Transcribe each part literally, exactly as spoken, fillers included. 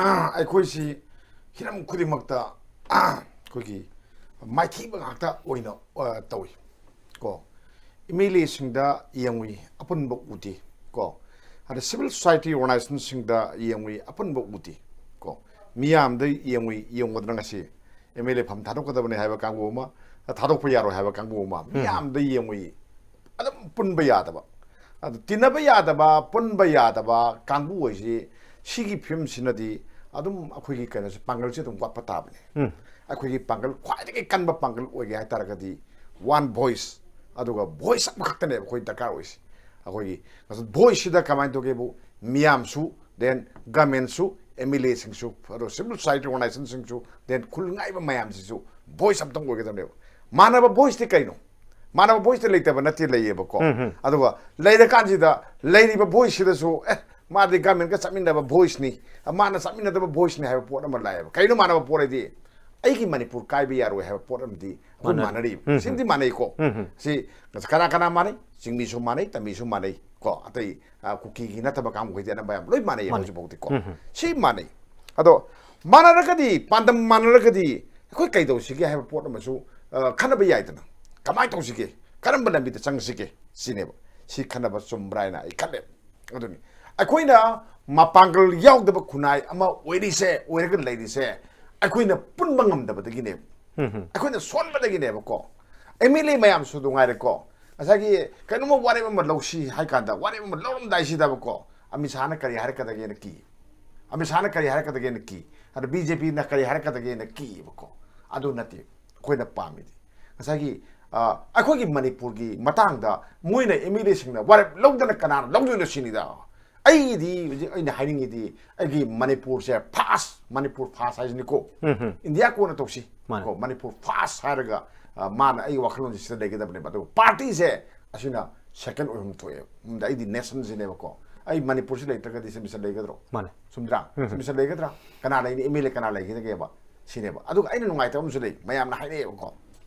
ꯑꯩꯈꯣꯏꯁꯤ ꯍꯤꯔꯝ ꯈꯨꯗꯤꯡꯃꯛꯇ ꯑꯩꯈꯣꯏꯒꯤ ꯃꯥꯏꯊꯤꯕ ꯉꯥꯛꯇ ꯑꯣꯏꯅ ꯑ, ꯇꯧꯏ꯫ ꯀꯣ, ꯑꯦꯝ ꯑꯦꯜ ꯑꯦꯁꯤꯡꯗ ꯌꯦꯡꯉꯨꯏ, ꯑꯄꯨꯟꯕ ꯎꯗꯦ꯫ ꯀꯣ, ꯑꯗ ꯁꯤꯚꯤꯜ ꯁꯣꯁꯥꯏꯇꯤ ꯑꯣꯔꯒꯅꯥꯏꯖꯦꯁꯟꯁꯤꯡꯗ ꯌꯦꯡꯉꯨꯏ, ꯑꯄꯨꯟꯕ ꯎꯗꯦ꯫ ꯀꯣ, ꯃꯤꯌꯥꯝꯗ ꯌꯦꯡꯉꯨꯏ, ꯌꯦꯡꯉꯨꯗꯅ ꯉꯁꯤ ꯑꯦꯝ ꯑꯦꯜ ꯑꯦ ꯐꯝ ꯊꯥꯗꯣꯛꯀꯗꯕꯅꯤ ꯍꯥꯏꯕ ꯀꯥꯡꯕꯨ ꯑꯃ, ꯊꯥꯗꯣꯛꯄ ꯌꯥꯔꯣꯏ ꯍꯥꯏꯕ ꯀꯥꯡꯕꯨ ꯑꯃ, ꯃꯤꯌꯥꯝꯗ ꯌꯦꯡꯉꯨꯏ꯫ ꯑꯗꯨꯝ ꯄꯨꯟꯕ ꯌꯥꯗꯕ, ꯑꯗꯨ ꯇꯤꯟꯅꯕ ꯌꯥꯗꯕ, ꯄꯨꯟꯕ ꯌꯥꯗꯕ ꯀꯥꯡꯕꯨ ꯑꯣꯏꯁꯤ꯫ ꯁꯤꯒꯤ ꯐꯤꯕꯝꯁꯤꯅꯗꯤ ꯑꯗꯨꯝ ꯑꯩꯈꯣꯏꯒꯤ ꯀꯩꯅꯣꯁꯦ, ꯄꯥꯡꯒꯜꯁꯦ ꯑꯗꯨꯝ ꯋꯥꯠꯄ ꯇꯥꯕꯅꯤ꯫ ꯑꯩꯈꯣꯏꯒꯤ ꯄꯥꯡꯒꯜ, ꯈ꯭ꯋꯥꯏꯗꯒꯤ ꯀꯟꯕ ꯄꯥꯡꯒꯜ ꯑꯣꯏꯒꯦ ꯍꯥꯏꯇꯥꯔꯒꯗꯤ, ꯋꯥꯟ ꯚꯣꯏꯁ, ꯑꯗꯨꯒ ꯚꯣꯏꯁ ꯑꯃꯈꯛꯇꯅꯦꯕ ꯑꯩꯈꯣꯏ ꯗꯔꯀꯥꯔ ꯑꯣꯏꯁꯦ꯫ ꯑꯩꯈꯣꯏꯒꯤ ꯚꯣꯏꯁꯁꯤꯗ ꯀꯃꯥꯏꯅ ꯇꯧꯒꯦꯕꯨ, ꯃꯤꯌꯥꯝꯁꯨ, ꯗꯦꯟ ꯒꯃꯦꯟꯁꯨ, ꯑꯦꯝ ꯑꯦꯜ ꯑꯦꯁꯤꯡꯁꯨ, ꯑꯗꯣ ꯁꯤꯚꯤꯜ ꯁꯣꯁꯥꯏꯇꯤ ꯑꯣꯔꯒꯅꯥꯏꯖꯦꯁꯟꯁꯤꯡꯁꯨ, ꯗꯦꯟ ꯈꯨꯜ ꯉꯥꯏꯕ ꯃꯌꯥꯝꯁꯤꯁꯨ ꯚꯣꯏꯁ ꯑꯝꯇꯪ ꯑꯣꯏꯒꯗꯕꯅꯦꯕ꯫ ꯃꯥꯟꯅꯕ ꯚꯣꯏꯁꯇꯤ ꯀꯩꯅꯣ? ꯃꯥꯟꯅꯕ ꯚꯣꯏꯁꯇꯤ ꯂꯩꯇꯕ ꯅꯠꯇꯦ, ꯂꯩꯌꯦꯕꯀꯣ꯫ ꯑꯗꯨꯒ ꯂꯩꯔꯀꯥꯟꯁꯤꯗ ꯂꯩꯔꯤꯕ ꯚꯣꯏꯁꯁꯤꯗꯁꯨ, ꯑꯦ, ꯃꯥꯗꯤ ꯒꯃꯦꯟꯒ ꯆꯠꯃꯤꯟꯅꯕ ꯚꯣꯏꯁꯅꯤ, ꯃꯥꯅ ꯆꯠꯃꯤꯟꯅꯗꯕ ꯚꯣꯏꯁꯅꯤ ꯍꯥꯏꯕ ꯄꯣꯠ ꯑꯃ ꯂꯥꯛꯑꯦꯕ꯫ ꯀꯩꯅꯣ ꯃꯥꯟꯅꯕ ꯄꯣꯠ ꯍꯥꯏꯗꯤ? ꯑꯩꯒꯤ ꯃꯅꯤꯄꯨꯔ ꯀꯥꯏꯕ ꯌꯥꯔꯣꯏ ꯍꯥꯏꯕ ꯄꯣꯠ ꯑꯃꯗꯤ ꯑꯩꯈꯣꯏ ꯃꯥꯟꯅꯔꯤꯕ꯫ ꯁꯤꯃꯗꯤ ꯃꯥꯟꯅꯩꯀꯣ꯫ ꯁꯤ ꯀꯅꯥ ꯀꯅꯥ ꯃꯥꯟꯅꯩ? ꯆꯤꯡꯃꯤꯁꯨ ꯃꯥꯟꯅꯩ, ꯇꯝꯃꯤꯁꯨ ꯃꯥꯟꯅꯩ ꯀꯣ꯫ ꯑꯇꯩ, ꯑ, ꯀꯨꯀꯤꯒꯤ ꯅꯠꯇꯕ ꯀꯥꯡꯕꯨꯈꯩꯗꯤ ꯑꯅꯝꯕ ꯌꯥꯝ ꯂꯣꯏ ꯃꯥꯟꯅꯩ ꯃꯥꯟꯅꯩ꯫ ꯍꯧꯖꯤꯛꯐꯥꯎꯗꯤ ꯀꯣ꯫ ꯁꯤ ꯃꯥꯟꯅꯩ꯫ ꯑꯗꯣ ꯃꯥꯟꯅꯔꯒꯗꯤ, ꯄꯥꯟꯗꯝ ꯃꯥꯟꯅꯔꯒꯗꯤ ꯑꯩꯈꯣꯏ ꯀꯩꯗꯧꯁꯤꯒꯦ ꯍꯥꯏꯕ ꯄꯣꯠ ꯑꯃꯁꯨ, ꯑ, ꯈꯟꯅꯕ ꯌꯥꯏꯗꯅ꯫ ꯀꯃꯥꯏꯅ ꯇꯧꯁꯤꯒꯦ? ꯀꯔꯝꯕ ꯂꯝꯕꯤꯗ ꯆꯪꯁꯤꯒꯦ? ꯁꯤꯅꯦꯕ꯫ ꯁꯤ ꯈꯟꯅꯕ ꯆꯨꯝꯕ꯭ꯔꯥ ꯍꯥꯏꯅ ꯑꯩ ꯈꯜꯂꯦ꯫ ꯑꯗꯨꯅꯤ, ꯑꯩꯈꯣꯏꯅ ꯃꯄꯥꯡꯒꯜ ꯌꯥꯎꯗꯕ ꯈꯨꯟꯅꯥꯏ ꯑꯃ ꯑꯣꯏꯔꯤꯁꯦ, ꯑꯣꯏꯔꯒ ꯂꯩꯔꯤꯁꯦ, ꯑꯩꯈꯣꯏꯅ ꯄꯨꯟꯕ ꯉꯝꯗꯕꯗꯒꯤꯅꯦꯕ꯫ ꯑꯩꯈꯣꯏꯅ ꯁꯣꯟꯕꯗꯒꯤꯅꯦꯕꯀꯣ꯫ ꯑꯦꯝ ꯑꯦꯜ ꯑꯦ ꯃꯌꯥꯝꯁꯨ ꯑꯗꯨ ꯉꯥꯏꯔꯦꯀꯣ, ꯉꯁꯥꯏꯒꯤ ꯀꯩꯅꯣꯝꯃ ꯋꯥꯔꯦꯞ ꯑꯃ ꯂꯧꯁꯤ ꯍꯥꯏ ꯀꯥꯟꯗ, ꯋꯥꯔꯦꯞ ꯑꯃ ꯂꯧꯔꯝꯗꯥꯏꯁꯤꯗꯕꯀꯣ, ꯑꯃꯤꯠ ꯁꯥꯍꯅ ꯀꯔꯤ ꯍꯥꯏꯔꯛꯀꯗꯒꯦꯅ ꯀꯤ, ꯑꯃꯤꯠ ꯁꯥꯍꯅ ꯀꯔꯤ ꯍꯥꯏꯔꯛꯀꯗꯒꯦꯅ ꯀꯤ, ꯑꯗ ꯕꯤ ꯖꯦ ꯄꯤꯅ ꯀꯔꯤ ꯍꯥꯏꯔꯛꯀꯗꯒꯦꯅ ꯀꯤꯕꯀꯣ꯫ ꯑꯗꯨ ꯅꯠꯇꯦ ꯑꯩꯈꯣꯏꯅ ꯄꯥꯝꯃꯤꯗꯤ꯫ ꯉꯁꯥꯏꯒꯤ, ꯑ, ꯑꯩꯈꯣꯏꯒꯤ ꯃꯅꯤꯄꯨꯔꯒꯤ ꯃꯇꯥꯡꯗ ꯃꯣꯏꯅ ꯑꯦꯝ ꯑꯦꯜ ꯑꯦꯁꯤꯡꯅ ꯋꯥꯔꯦꯞ ꯂꯧꯗꯅ ꯀꯅꯥꯅ ꯂꯧꯗꯣꯏꯅꯣ ꯁꯤꯅꯤꯗ꯫ ꯑꯩꯒꯤꯗꯤ ꯍꯧꯖꯤꯛ ꯑꯩꯅ ꯍꯥꯏꯅꯤꯡꯉꯤꯗꯤ, ꯑꯩꯒꯤ ꯃꯅꯤꯄꯨꯔꯁꯦ ꯐꯥꯔꯁ, ꯃꯅꯤꯄꯨꯔ ꯐꯥꯔꯁ ꯍꯥꯏꯁꯤꯅꯤꯀꯣ꯫ ꯏꯟꯗꯤꯌꯥ ꯀꯣꯟꯅ ꯇꯧꯁꯤ꯫ ꯃꯥꯅꯦ꯫ ꯀꯣ, ꯃꯅꯤꯄꯨꯔ ꯐꯥꯔꯁ ꯍꯥꯏꯔꯒ, ꯑ, ꯃꯥꯅ ꯑꯩꯒꯤ ꯋꯥꯈꯜꯂꯣꯟꯁꯦ ꯁꯤꯗ ꯂꯩꯒꯗꯕꯅꯦꯕ꯫ ꯑꯗꯨꯒ ꯄꯥꯔꯇꯤꯁꯦ ꯑꯁꯤꯅ ꯁꯦꯀꯦꯟ ꯑꯣꯏꯐꯝ ꯊꯣꯛꯑꯦꯕ꯫ ꯑꯗ ꯑꯩꯗꯤ ꯅꯦꯁꯟꯁꯤꯅꯦꯕꯀꯣ꯫ ꯑꯩ ꯃꯅꯤꯄꯨꯔꯁꯤ ꯂꯩꯇ꯭ꯔꯒꯗꯤ ꯁꯤ ꯃꯤꯁꯟ ꯂꯩꯒꯗ꯭ꯔꯣ? ꯃꯥꯅꯦ꯫ ꯆꯨꯝꯗ꯭ꯔꯥ? ꯁꯤ ꯃꯤꯁꯟ ꯂꯩꯒꯗ꯭ꯔꯥ? ꯀꯅꯥ ꯂꯩꯅꯤ? ꯑꯦꯝ ꯑꯦꯜ ꯑꯦ ꯀꯅꯥ ꯂꯩꯒꯗꯒꯦꯕ? ꯁꯤꯅꯦꯕ꯫ ꯑꯗꯨꯒ ꯑꯩꯅ ꯅꯨꯡꯉꯥꯏꯇꯕ ꯑꯃꯁꯨ ꯂꯩ, ꯃꯌꯥꯝꯅ ꯍꯥꯏꯅꯩꯌꯦꯕꯀꯣ,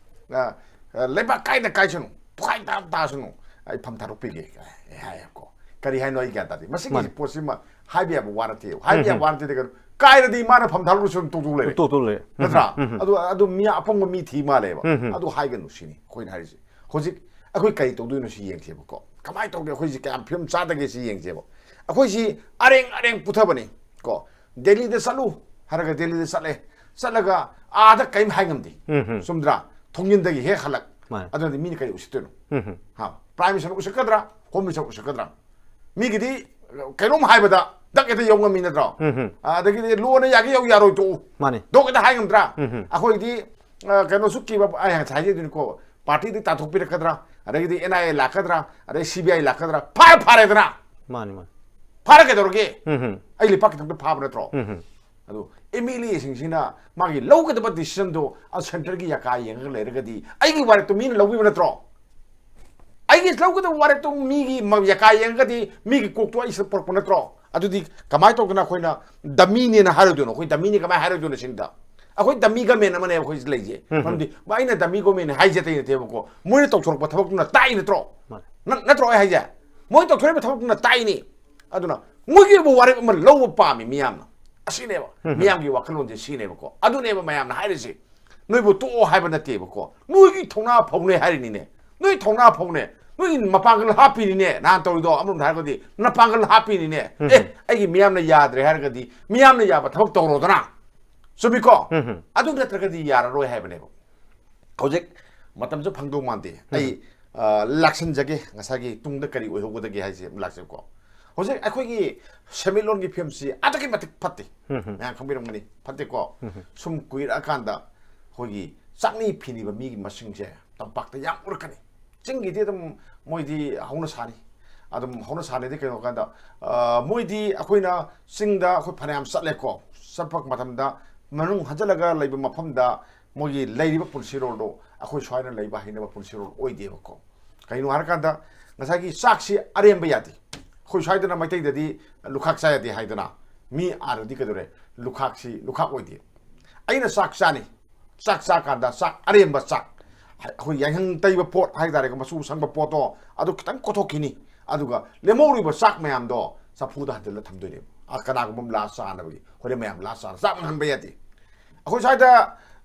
ꯑ, ꯑ, "ꯂꯩꯕꯥꯛ ꯀꯥꯏꯗ ꯀꯥꯏꯁꯅꯨ, ꯄꯨꯈꯥꯏ ꯇꯥ ꯇꯥꯁꯅꯨ, ꯑꯩ ꯐꯝ ꯊꯥꯗꯣꯛꯄꯤꯒꯦ" ꯀꯥꯏ ꯍꯥꯏꯌꯦꯕꯀꯣ꯫ ꯀꯔꯤ ꯍꯥꯏꯅꯣ ꯑꯩ ꯒ꯭ꯌꯥꯟ ꯇꯥꯗꯦ꯫ ꯃꯁꯤꯒꯤ ꯃꯥꯅꯦ꯫ ꯄꯣꯠꯁꯤꯃ ꯍꯥꯏꯕ ꯌꯥꯕ ꯋꯥ ꯅꯠꯇꯦꯕ꯫ ꯍꯥꯏꯕ ꯌꯥꯕ ꯋꯥ ꯅꯠꯇꯦꯗꯤ ꯀꯩꯅꯣ? ꯀꯥꯏꯔꯗꯤ ꯃꯥꯅ ꯐꯝ ꯊꯥꯔꯨꯔꯁꯨ ꯑꯗꯨꯝ ꯇꯣꯛꯇꯣꯛ ꯂꯩꯔꯦ꯫ ꯇꯣꯛꯇꯣꯛ ꯂꯩꯔꯦ꯫ ꯅꯠꯇ꯭ꯔꯥ? ꯑꯗꯨ ꯑꯗꯨ ꯃꯤ ꯑꯄꯪꯕ ꯃꯤ ꯊꯤ ꯃꯥꯜꯂꯦꯕ꯫ ꯎꯝ, ꯎꯝ꯫ ꯑꯗꯨ ꯍꯥꯏꯒꯅꯨ ꯁꯤꯅꯤ ꯑꯩꯈꯣꯏꯅ ꯍꯥꯏꯔꯤꯁꯦ꯫ ꯍꯧꯖꯤꯛ ꯑꯩꯈꯣꯏ ꯀꯔꯤ ꯇꯧꯗꯣꯏꯅꯣ ꯁꯤ ꯌꯦꯡꯁꯦꯕꯀꯣ꯫ ꯀꯃꯥꯏꯅ ꯇꯧꯒꯦ, ꯑꯩꯈꯣꯏꯁꯤ ꯀꯌꯥꯝ ꯐꯤꯕꯝ ꯆꯥꯗꯒꯦ ꯁꯤ ꯌꯦꯡꯁꯦꯕ꯫ ꯑꯩꯈꯣꯏꯁꯤ ꯑꯔꯦꯡ ꯑꯔꯦꯡ ꯄꯨꯊꯕꯅꯤ ꯀꯣ꯫ ꯗꯦꯜꯂꯤꯗ ꯆꯠꯂꯨ ꯍꯥꯏꯔꯒ ꯗꯦꯜꯂꯤꯗ ꯆꯠꯂꯦ꯫ ꯆꯠꯂꯒ ꯑꯥꯗ ꯀꯔꯤꯝ ꯍꯥꯏ ꯉꯝꯗꯦ꯫ ꯎꯝ, ꯎꯝ꯫ ꯆꯨꯝꯗ꯭ꯔꯥ? ꯊꯣꯡꯖꯤꯟꯗꯒꯤ ꯍꯦꯛ ꯍꯜꯂꯛ꯫ ꯃꯥꯅꯦ꯫ ꯑꯗꯨꯅꯗꯤ ꯃꯤꯅ ꯀꯔꯤ ꯎꯁꯤꯠꯇꯣꯏꯅꯣ? Um, um. ꯍꯥ? ꯄ꯭ꯔꯥꯏꯝ ꯃꯤꯅꯤꯁꯇꯔ ꯎꯁꯤꯠꯀꯗ꯭ꯔꯥ? ꯍꯣꯝ ꯃꯤꯅꯤꯁꯇꯔ ꯎꯁꯤꯠꯀꯗ꯭ꯔꯥ? ꯃꯤꯒꯤꯗꯤ ꯀꯩꯅꯣꯝ ꯍꯥꯏꯕꯗ ꯗꯛ ꯍꯦꯛꯇ ꯌꯧ ꯉꯝꯃꯤ ꯅꯠꯇ꯭ꯔꯣ? ꯎꯝ, ꯎꯝ꯫ ꯑꯗꯒꯤꯗꯤ ꯂꯣꯅ ꯌꯥꯒꯦ ꯌꯧ ꯌꯥꯔꯣꯏ ꯇꯣꯛꯎ꯫ ꯃꯥꯅꯦ꯫ ꯗꯣꯛ ꯍꯦꯛꯇ ꯍꯥꯏ ꯉꯝꯗ꯭ꯔꯥ? ꯎꯝ, ꯎꯝ꯫ ꯑꯩꯈꯣꯏꯗꯤ ꯑ, ꯀꯩꯅꯣꯁꯨ ꯀꯤꯕ, ꯑꯩ ꯉꯁꯥꯏ ꯍꯥꯏꯖꯗꯨꯅꯤꯀꯣ, ꯄꯥꯔꯇꯤꯗꯤ ꯇꯥꯟꯊꯣꯛꯄꯤꯔꯛꯀꯗ꯭ꯔꯥ, ꯑꯗꯒꯤꯗꯤ ꯑꯦꯟ ꯑꯥꯏ ꯑꯦ ꯂꯥꯛꯀꯗ꯭ꯔꯥ, ꯑꯗꯩ ꯁꯤ ꯕꯤ ꯑꯥꯏ ꯂꯥꯛꯀꯗ꯭ꯔꯥ, ꯐꯥꯔ ꯐꯥꯔꯦꯗꯅ꯫ ꯃꯥꯅꯤ, ꯃꯥꯅꯤ꯫ ꯐꯥꯔ ꯀꯩꯗꯧꯔꯒꯦ? ꯎꯝ, ꯎꯝ꯫ ꯑꯩ ꯂꯩꯄꯥꯛ ꯈꯤꯇꯪꯗ ꯐꯥꯕ ꯅꯠꯇ꯭ꯔꯣ? ꯎꯝ, ꯎꯝ꯫ ꯑꯗꯣ ꯑꯦꯝ ꯑꯦꯜ ꯑꯦꯁꯤꯡꯁꯤꯅ ꯃꯥꯒꯤ ꯂꯧꯒꯗꯕ ꯗꯤꯁꯤꯖꯟꯗꯣ ꯑ ꯁꯦꯟꯇꯔꯒꯤ ꯌꯥꯀꯥ ꯌꯦꯡꯉꯒ ꯂꯩꯔꯒꯗꯤ ꯑꯩꯒꯤ ꯋꯥꯔꯦꯞꯇꯣ ꯃꯤꯅ ꯂꯧꯕꯤꯕ ꯅꯠꯇ꯭ꯔꯣ? ꯑꯩꯒꯤ ꯂꯧꯒꯗꯕ ꯋꯥꯔꯦꯞꯇꯣ ꯃꯤꯒꯤ ꯃ-, ꯌꯥꯀꯥ ꯌꯦꯡꯉꯒꯗꯤ ꯃꯤꯒꯤ ꯀꯣꯛꯇꯣ ꯑꯩ ꯁꯤꯗ ꯄꯨꯔꯛꯄ ꯅꯠꯇ꯭ꯔꯣ? ꯑꯗꯨꯗꯤ ꯀꯃꯥꯏꯅ ꯇꯧꯗꯅ ꯑꯩꯈꯣꯏꯅ ꯗꯃꯤꯅꯦꯅ ꯍꯥꯏꯔꯣꯏꯗꯣꯏꯅꯣ? ꯑꯩꯈꯣꯏ ꯗꯃꯤꯅꯤ ꯀꯃꯥꯏꯅ ꯍꯥꯏꯔꯣꯏꯗꯣꯏꯅꯣ ꯁꯤꯗ? ꯑꯩꯈꯣꯏ ꯗꯃꯤ ꯒꯃꯦꯟ ꯑꯃꯅꯦꯕ ꯑꯩꯈꯣꯏ ꯂꯩꯁꯦ꯫ ꯎꯝ꯫ ꯃꯔꯝꯗꯤ ꯑꯩꯅ ꯗꯃꯤ ꯒꯣꯃꯦꯟ ꯍꯥꯏꯖꯦ ꯑꯇꯩ ꯅꯠꯇꯦꯕꯀꯣ, ꯃꯣꯏꯅ ꯇꯧꯊꯣꯔꯛꯄ ꯊꯕꯛꯇꯨꯅ ꯇꯥꯛꯏ ꯅꯠꯇ꯭ꯔꯣ? ꯃꯥꯅꯦ꯫ ꯅꯠ-, ꯅꯠꯇ꯭ꯔꯣ ꯑꯩ ꯍꯥꯏꯁꯦ? ꯃꯣꯏꯅ ꯇꯧꯊꯣꯔꯛꯏꯕ ꯊꯕꯛꯇꯨꯅ ꯇꯥꯛꯏꯅꯤ꯫ ꯑꯗꯨꯅ ꯃꯣꯏꯒꯤ ꯑꯣꯏꯕ ꯋꯥꯔꯦꯞ ꯑꯃ ꯂꯧꯕ ꯄꯥꯝꯃꯤ ꯃꯤꯌꯥꯝꯅ꯫ ꯑꯁꯤꯅꯦꯕ ꯎꯝ꯫ ꯃꯤꯌꯥꯝꯒꯤ ꯋꯥꯈꯜꯂꯣꯟꯁꯦ, ꯁꯤꯅꯦꯕꯀꯣ꯫ ꯑꯗꯨꯅꯦꯕ ꯃꯌꯥꯝꯅ ꯍꯥꯏꯔꯤꯁꯦ꯫ ꯅꯣꯏꯕꯨ ꯇꯣꯛꯑꯣ ꯍꯥꯏꯕ ꯅꯠꯇꯦꯕꯀꯣ, ꯅꯣꯏꯒꯤ ꯊꯧꯅꯥ ꯐꯧꯅꯦ ꯍꯥꯏꯔꯤꯅꯤꯅꯦ꯫ ꯅꯣꯏ ꯊꯧꯅꯥ ꯐꯧꯅꯦ, ꯅꯣꯏ ꯃꯄꯥꯡꯒꯜ ꯍꯥꯞꯄꯤꯅꯤꯅꯦ꯫ ꯅꯍꯥꯟ ꯇꯧꯔꯤꯗꯣ ꯑꯃꯔꯣꯝꯗ ꯍꯥꯏꯔꯒꯗꯤ ꯃꯄꯥꯡꯒꯜ ꯍꯥꯞꯄꯤꯅꯤꯅꯦ꯫ ꯎꯝ꯫ ꯑꯦ, ꯑꯩꯒꯤ ꯃꯤꯌꯥꯝꯅ ꯌꯥꯗ꯭ꯔꯦ ꯍꯥꯏꯔꯒꯗꯤ ꯃꯤꯌꯥꯝꯅ ꯌꯥꯕ ꯊꯕꯛ ꯇꯧꯔꯣꯗꯅ꯫ ꯆꯨꯝꯃꯤꯀꯣ? ꯎꯝ꯫ ꯑꯗꯨ ꯅꯠꯇ꯭ꯔꯒꯗꯤ ꯌꯥꯔꯔꯣꯏ ꯍꯥꯏꯕꯅꯦꯕ꯫ ꯍꯧꯖꯤꯛ ꯃꯇꯝꯁꯨ ꯐꯪꯗꯧ ꯃꯥꯟꯗꯦ꯫ ꯑꯩ ꯑ, ꯂꯥꯛꯁꯟꯖꯒꯦ ꯉꯁꯥꯏꯒꯤ ꯇꯨꯡꯗ ꯀꯔꯤ ꯑꯣꯏꯍꯧꯒꯗꯒꯦ ꯍꯥꯏꯁꯦ ꯑꯃꯨꯛ ꯂꯥꯛꯁꯦꯕꯀꯣ꯫ ꯍꯧꯖꯤꯛ ꯑꯩꯈꯣꯏꯒꯤ ꯁꯦꯟꯃꯤꯠꯂꯣꯟꯒꯤ ꯐꯤꯕꯝꯁꯤ ꯑꯗꯨꯛꯀꯤ ꯃꯇꯤꯛ ꯐꯠꯇꯦ꯫ ꯎꯝ, ꯎꯝ꯫ ꯃꯌꯥꯝ ꯈꯪꯕꯤꯔꯝꯒꯅꯤ, ꯐꯠꯇꯦꯀꯣ? ꯎꯝ, ꯎꯝ꯫ ꯁꯨꯝ ꯀꯨꯏꯔꯛꯑꯀꯥꯟꯗ ꯑꯩꯈꯣꯏꯒꯤ ꯆꯥꯛꯅꯤ ꯐꯤꯅꯤꯕ ꯃꯤꯒꯤ ꯃꯁꯤꯡꯁꯦ ꯇꯝꯄꯥꯛꯇ ꯌꯥꯝ ꯎꯔꯛꯀꯅꯤ꯫ ꯆꯤꯡꯒꯤꯗꯤ ꯑꯗꯨꯝ ꯃꯣꯏꯗꯤ ꯍꯧꯅ ꯁꯥꯅꯤ꯫ ꯑꯗꯨꯝ ꯍꯧꯅ ꯁꯥꯅꯤꯗꯤ ꯀꯩꯅꯣ ꯀꯥꯟꯗ, ꯑ, ꯃꯣꯏꯗꯤ ꯑꯩꯈꯣꯏꯅ ꯆꯤꯡꯗ ꯑꯩꯈꯣꯏ ꯐꯅꯌꯥꯝ ꯆꯠꯂꯦꯀꯣ꯫ ꯆꯠꯄ ꯃꯇꯝꯗ ꯃꯅꯨꯡ ꯍꯟꯖꯤꯜꯂꯒ ꯂꯩꯕ ꯃꯐꯝꯗ ꯃꯣꯏꯒꯤ ꯂꯩꯔꯤꯕ ꯄꯨꯟꯁꯤꯔꯣꯜꯗꯣ ꯑꯩꯈꯣꯏ ꯁ꯭ꯋꯥꯏꯗ ꯂꯩꯕ ꯍꯩꯅꯕ ꯄꯨꯟꯁꯤꯔꯣꯜ ꯑꯣꯏꯗꯦꯕꯀꯣ꯫ ꯀꯩꯅꯣ ꯍꯥꯏꯔꯀꯥꯟꯗ ꯉꯁꯥꯏꯒꯤ ꯆꯥꯛꯁꯤ ꯑꯔꯦꯝꯕ ꯌꯥꯗꯦ꯫ ꯑꯩꯈꯣꯏ ꯁ꯭ꯋꯥꯏꯗꯅ ꯃꯩꯇꯩꯗꯗꯤ ꯂꯨꯈꯥꯛ ꯆꯥ ꯌꯥꯗꯦ ꯍꯥꯏꯗꯅ, ꯃꯤ ꯑꯥꯗꯗꯤ ꯀꯩꯗꯧꯔꯦ? ꯂꯨꯈꯥꯛꯁꯤ ꯂꯨꯈꯥꯛ ꯑꯣꯏꯗꯦ꯫ ꯑꯩꯅ ꯆꯥꯛ ꯆꯥꯅꯤ, ꯆꯥꯛ ꯆꯥꯀꯥꯟꯗ ꯆꯥꯛ ꯑꯔꯦꯝꯕ ꯆꯥꯛ, ꯑꯩꯈꯣꯏ ꯌꯥꯏꯉꯪ ꯇꯩꯕ ꯄꯣꯠ ꯍꯥꯏ ꯇꯥꯔꯦꯀꯣ, ꯃꯆꯨ ꯁꯪꯕ ꯄꯣꯠꯇꯣ ꯑꯗꯨ ꯈꯤꯇꯪ ꯀꯣꯊꯣꯛꯈꯤꯅꯤ, ꯑꯗꯨꯒ ꯂꯦꯝꯍꯧꯔꯤꯕ ꯆꯥꯛ ꯃꯌꯥꯝꯗꯣ ꯆꯐꯨꯗ ꯍꯟꯖꯤꯜꯂ ꯊꯝꯗꯣꯏꯅꯦꯕ꯫ ꯑ, ꯀꯅꯥꯒꯨꯝꯕ ꯑꯃ ꯂꯥꯛꯑ ꯆꯥꯅꯕꯒꯤ꯫ ꯍꯣꯔꯦꯟ ꯃꯌꯥꯝ ꯂꯥꯛꯑ ꯆꯥꯅ ꯆꯥꯛ ꯃꯥꯡꯍꯟꯕ ꯌꯥꯗꯦ꯫ ꯑꯩꯈꯣꯏ ꯁ꯭ꯋꯥꯏꯗ,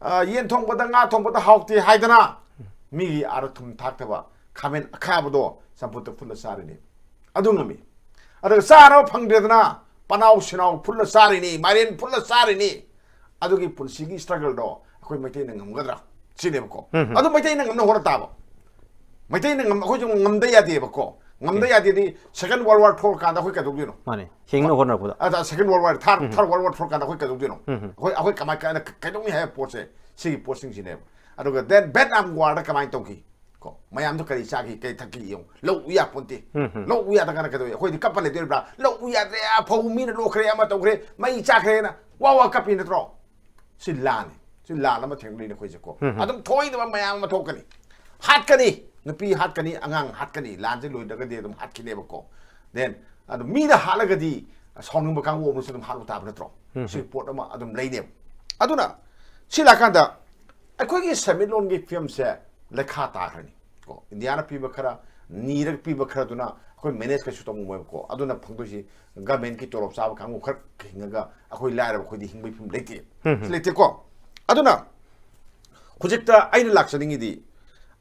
ꯑ, ꯌꯦꯟ ꯊꯣꯡꯕꯗ, ꯉꯥ ꯊꯣꯡꯕꯗ ꯍꯥꯎꯇꯦ ꯍꯥꯏꯗꯅ ꯃꯤꯒꯤ ꯑꯥꯗ ꯊꯨꯝ ꯊꯥꯛꯇꯕ ꯈꯥꯃꯦꯟ ꯑꯈꯥꯕꯗꯣ ꯆꯝꯐꯨꯠꯇ ꯐꯨꯠꯂ ꯆꯥꯔꯤꯅꯤ꯫ ꯑꯗꯨ ꯉꯝꯃꯤ꯫ ꯑꯗꯨꯒ ꯆꯥꯅꯕ ꯐꯪꯗ꯭ꯔꯦꯗꯅ ꯄꯅꯥꯎ ꯁꯤꯅꯥꯎ ꯐꯨꯠꯂ ꯆꯥꯔꯤꯅꯤ, ꯃꯥꯏꯔꯦꯟ ꯐꯨꯠꯂ ꯆꯥꯔꯤꯅꯤ꯫ ꯑꯗꯨꯒꯤ ꯄꯨꯟꯁꯤꯒꯤ struggle ꯗꯣ ꯑꯩꯈꯣꯏ ꯃꯩꯇꯩꯅ ꯉꯝꯒꯗ꯭ꯔꯥ? ꯁꯤꯅꯦꯕꯀꯣ꯫ ꯎꯝ, ꯎꯝ꯫ ꯑꯗꯨ ꯃꯩꯇꯩꯅ ꯉꯝꯅ ꯍꯣꯠꯅ ꯇꯥꯕ꯫ ꯃꯩꯇꯩꯅ ꯉꯝ-, ꯑꯩꯈꯣꯏꯁꯨ ꯉꯝꯗ ꯌꯥꯗꯦꯕꯀꯣ꯫ ꯉꯝꯗ ꯎꯝ꯫ ꯌꯥꯗꯦꯗꯤ second world war ꯊꯣꯛꯂꯀꯥꯟꯗ ꯑꯩꯈꯣꯏ ꯀꯩꯗꯧꯗꯣꯏꯅꯣ? ꯃꯥꯅꯦ꯫ ꯍꯤꯡꯅ ꯍꯣꯠꯅꯔꯛꯄꯗ꯫ ꯑꯗ second world war, third, ꯎꯝ꯫ Third world war ꯊꯣꯛꯂꯀꯥꯟꯗ ꯑꯩꯈꯣꯏ ꯀꯩꯗꯧꯗꯣꯏꯅꯣ? ꯎꯝ, ꯎꯝ꯫ ꯑꯩꯈꯣꯏ, ꯑꯩꯈꯣꯏ ꯀꯃꯥꯏ, ꯀꯃꯥꯏꯅ ꯀꯩꯗꯧꯅꯤ ꯍꯥꯏꯕ ꯄꯣꯠꯁꯦ, ꯁꯤꯒꯤ ꯄꯣꯠꯁꯤꯡꯁꯤꯅꯦꯕ꯫ ꯑꯗꯨꯒ then Vietnam war ꯗ ꯀꯃꯥꯏꯅ ꯇꯧꯈꯤ? ꯀꯣ, ꯃꯌꯥꯝꯗꯣ ꯀꯔꯤ ꯆꯥꯈꯤ, ꯀꯔꯤ ꯊꯛꯈꯤ ꯌꯦꯡꯉꯨ꯫ ꯂꯧ ꯎ ꯌꯥꯄꯣꯟꯇꯦ꯫ ꯎꯝ, ꯎꯝ꯫ ꯂꯧ ꯎ ꯌꯥꯗ꯭ꯔꯀꯥꯟꯗ ꯀꯩꯗꯧꯋꯤ? ꯑꯩꯈꯣꯏꯗꯤ ꯀꯞꯄ ꯂꯩꯗꯣꯔꯤꯕ꯭ꯔꯥ? ꯂꯧ ꯎ ꯌꯥꯗ꯭ꯔꯦ, ꯐꯧ ꯃꯤꯅ ꯂꯣꯛꯈ꯭ꯔꯦ, ꯑꯃ ꯇꯧꯈ꯭ꯔꯦ, ꯃꯩ ꯆꯥꯈ꯭ꯔꯦꯅ ꯋꯥ ꯋꯥ ꯀꯞꯄꯤ ꯅꯠꯇ꯭ꯔꯣ? ꯁꯤ ꯂꯥꯟꯅꯤ꯫ ꯁꯤ ꯂꯥꯟ ꯑꯃ ꯊꯦꯡꯅꯔꯤꯅꯦ ꯑꯩꯈꯣꯏꯁꯦ ꯀꯣ꯫ ꯎꯝ, ꯎꯝ꯫ ꯑꯗꯨꯝ ꯊꯣꯏꯗꯕ ꯃꯌꯥꯝ ꯑꯃ ꯊꯣꯛꯀꯅꯤ꯫ ꯍꯥꯠꯀꯅꯤ꯫ ꯅꯨꯄꯤ ꯍꯥꯠꯀꯅꯤ, ꯑꯉꯥꯡ ꯍꯥꯠꯀꯅꯤ꯫ ꯂꯥꯟꯁꯦ ꯂꯣꯏꯗ꯭ꯔꯒꯗꯤ ꯑꯗꯨꯝ ꯍꯥꯠꯈꯤꯅꯦꯕꯀꯣ꯫ Then ꯑꯗꯨ ꯃꯤꯅ ꯍꯥꯠꯂꯒꯗꯤ ꯁꯥꯎꯅꯤꯡꯕ ꯀꯥꯡꯕꯨ ꯑꯃꯁꯨ ꯑꯗꯨꯝ ꯍꯥꯠꯂꯨ ꯇꯥꯕ ꯅꯠꯇ꯭ꯔꯣ? ꯎꯝ, ꯎꯝ꯫ ꯁꯤꯒꯤ ꯄꯣꯠ ꯑꯃ ꯑꯗꯨꯝ ꯂꯩꯅꯦꯕ꯫ ꯑꯗꯨꯅ ꯁꯤ ꯂꯥꯛꯀꯥꯟꯗ ꯑꯩꯈꯣꯏꯒꯤ ꯁꯦꯟꯃꯤꯠꯂꯣꯟꯒꯤ ꯐꯤꯕꯝꯁꯦ ꯂꯩꯈꯥ ꯇꯥꯈ꯭ꯔꯅꯤ ꯀꯣ꯫ ꯏꯟꯗꯤꯌꯥꯅ ꯄꯤꯕ ꯈꯔ, ꯅꯤꯔꯒ ꯄꯤꯕ ꯈꯔꯗꯨꯅ ꯑꯩꯈꯣꯏ manage ꯀꯩꯁꯨ ꯇꯧꯉꯝꯃꯣꯏꯕꯀꯣ꯫ ꯑꯗꯨꯅ ꯐꯪꯗꯣꯏꯁꯤ government ꯀꯤ ꯇꯣꯂꯣꯞ ꯆꯥꯕ ꯀꯥꯡꯕꯨ ꯈꯔ ꯍꯤꯡꯉꯒ ꯑꯩꯈꯣꯏ ꯂꯥꯏꯔꯕ ꯑꯩꯈꯣꯏꯗꯤ ꯍꯤꯡꯕꯒꯤ ꯐꯤꯕꯝ ꯂꯩꯇꯦ꯫ ꯎꯝ, ꯎꯝ꯫ ꯁꯤ ꯂꯩꯇꯦꯀꯣ꯫ ꯑꯗꯨꯅ ꯍꯧꯖꯤꯛꯇ ꯑꯩꯅ ꯂꯥꯛꯆꯅꯤꯡꯉꯤꯗꯤ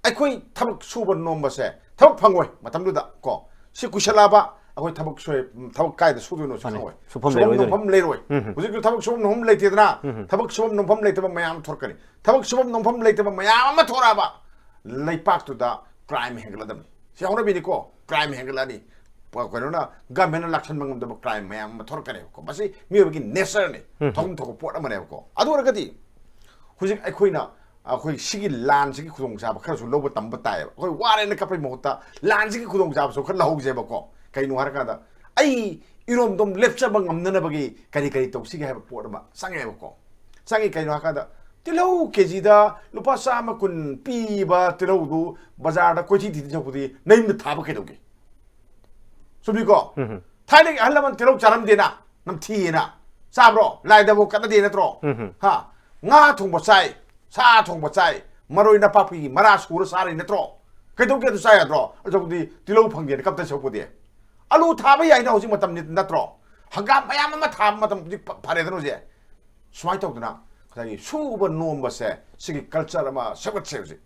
ꯑꯩꯈꯣꯏ ꯊꯕꯛ ꯁꯨꯕ ꯅꯣꯝꯕꯁꯦ ꯊꯕꯛ ꯐꯪꯉꯣꯏ ꯃꯇꯝꯗꯨꯗ ꯀꯣ꯫ ꯁꯤ ꯀꯨꯏꯁꯜꯂꯛꯑꯕ ꯑꯩꯈꯣꯏ ꯊꯕꯛ ꯁꯨ-, ꯊꯕꯛ ꯀꯥꯏꯗ ꯁꯨꯗꯣꯏꯅꯣꯁꯨ ꯃꯥꯅꯦ꯫ ꯈꯪꯉꯣꯏ꯫ ꯁꯨꯐꯝ ꯁꯨꯐꯝ ꯂꯩꯔꯣꯏꯗꯣꯏꯅꯤ꯫ ꯅꯣꯝꯐꯝ ꯂꯩꯔꯣꯏ꯫ ꯎꯝ, ꯎꯝ꯫ ꯍꯧꯖꯤꯛꯇꯤ ꯊꯕꯛ ꯁꯨꯐꯝ ꯅꯣꯝꯐꯝ ꯂꯩꯇꯦꯗꯅ꯫ ꯎꯝ, ꯎꯝ꯫ ꯊꯕꯛ ꯁꯨꯐꯝ ꯅꯣꯝꯐꯝ ꯂꯩꯇꯕ ꯃꯌꯥꯝ ꯑꯃ ꯊꯣꯔꯛꯀꯅꯤ꯫ ꯊꯕꯛ ꯁꯨꯐꯝ ꯅꯣꯝꯐꯝ ꯂꯩꯇꯕ ꯃꯌꯥꯝ ꯑꯃ ꯊꯣꯔꯛꯑꯕ ꯂꯩꯄꯥꯛꯇꯨꯗ crime ꯍꯦꯟꯒꯠꯂꯗꯕꯅꯤ꯫ ꯁꯤ ꯍꯧꯅꯕꯤꯅꯤꯀꯣ, crime ꯍꯦꯟꯒꯠꯂꯛꯑꯅꯤ꯫ ꯄ-, ꯀꯩꯅꯣꯅ, government ꯅ ꯂꯥꯛꯁꯟꯕ ꯉꯝꯗꯕ crime ꯃꯌꯥꯝ ꯑꯃ ꯊꯣꯔꯛꯀꯅꯦꯕꯀꯣ꯫ ꯃꯁꯤ ꯃꯤꯑꯣꯏꯕꯒꯤ nature ꯅꯤ, ꯎꯝ꯫ ꯊꯧꯐꯝ ꯊꯣꯛꯄ ꯄꯣꯠ ꯑꯃꯅꯦꯕꯀꯣ꯫ ꯑꯗꯨ ꯑꯣꯏꯔꯒꯗꯤ ꯍꯧꯖꯤꯛ ꯑꯩꯈꯣꯏꯅ, ꯑꯩꯈꯣꯏ ꯁꯤꯒꯤ ꯂꯥꯟꯁꯤꯒꯤ ꯈꯨꯗꯣꯡꯆꯥꯕ ꯈꯔꯁꯨ ꯂꯧꯕ ꯇꯝꯕ ꯇꯥꯏꯌꯦꯕ꯫ ꯑꯩꯈꯣꯏ ꯋꯥꯔꯦꯅ ꯀꯞꯄꯩ ꯃꯍꯨꯠꯇ ꯂꯥꯟꯁꯤꯒꯤ ꯈꯨꯗꯣꯡꯆꯥꯕꯁꯨ ꯈꯔ ꯂꯧꯍꯧꯁꯦꯕꯀꯣ꯫ ꯀꯩꯅꯣ ꯍꯥꯏꯔꯀꯥꯟꯗ ꯑꯩ ꯏꯔꯣꯝꯗꯣꯝ ꯂꯦꯞꯆꯕ ꯉꯝꯅꯅꯕꯒꯤ ꯀꯔꯤ ꯀꯔꯤ ꯇꯧꯁꯤꯒꯦ ꯍꯥꯏꯕ ꯄꯣꯠ ꯑꯃ ꯆꯪꯉꯦꯕꯀꯣ꯫ ꯆꯪꯉꯤ ꯀꯩꯅꯣ ꯍꯥꯏꯀꯥꯟꯗ ꯇꯤꯜꯍꯧ ꯀꯦꯖꯤꯗ ꯂꯨꯄꯥ ꯆꯥꯝꯃ ꯀꯨꯟ ꯄꯤꯕ ꯇꯤꯜꯍꯧꯗꯨ ꯕꯖꯥꯔꯗ ꯀꯣꯏꯊꯤ ꯊꯤꯗꯣꯏ ꯁꯔꯨꯛꯄꯨꯗꯤ ꯅꯌꯨꯝꯗ ꯊꯥꯕ ꯀꯩꯗꯧꯒꯦ? ꯆꯨꯝꯃꯤꯀꯣ? ꯎꯝ, ꯎꯝ꯫ ꯊꯥꯏꯅꯒꯤ ꯑꯍꯜ ꯂꯃꯟ ꯇꯤꯜꯍꯧ ꯆꯥꯔꯝꯗꯦꯅ, ꯅꯝꯊꯤꯌꯦꯅ꯫ ꯆꯥꯕ꯭ꯔꯣ? ꯂꯥꯏꯗꯐꯥꯎ ꯀꯠꯅꯗꯦ ꯅꯠꯇ꯭ꯔꯣ? ꯎꯝ, ꯎꯝ꯫ ꯍꯥ? ꯉꯥ ꯊꯣꯡꯕ ꯆꯥꯏ, ꯁꯥ ꯊꯣꯡꯕ ꯆꯥꯏ, ꯃꯔꯣꯏ ꯅꯄꯥꯛꯄꯤꯒꯤ ꯃꯔꯥ ꯁꯨꯔ ꯆꯥꯔꯤ ꯅꯠꯇ꯭ꯔꯣ? ꯀꯩꯗꯧꯒꯦ ꯑꯗꯨ ꯆꯥ ꯌꯥꯗ꯭ꯔꯣ? ꯑꯗꯨꯕꯨꯗꯤ ꯇꯤꯜꯍꯧ ꯐꯪꯗꯦꯅ ꯀꯞꯇ ꯁꯔꯨꯛꯄꯨꯗꯤ꯫ ꯑꯂꯨ ꯊꯥꯕ ꯌꯥꯏꯅ ꯍꯧꯖꯤꯛ ꯃꯇꯝꯅꯤ ꯅꯠꯇ꯭ꯔꯣ? ꯍꯪꯒꯥꯝ ꯃꯌꯥꯝ ꯑꯃ ꯊꯥꯕ ꯃꯇꯝ ꯍꯧꯖꯤꯛ ꯐ- ꯐꯔꯦꯗꯅ ꯍꯧꯖꯤꯛ꯫ ꯁꯨꯃꯥꯏꯅ ꯇꯧꯗꯅ ꯉꯁꯥꯏꯒꯤ ꯁꯨꯕ ꯅꯣꯝꯕꯁꯦ, ꯁꯤꯒꯤ ꯀꯜꯆꯔ ꯑꯃ ꯁꯦꯝꯒꯠꯁꯦ ꯍꯧꯖꯤꯛ꯫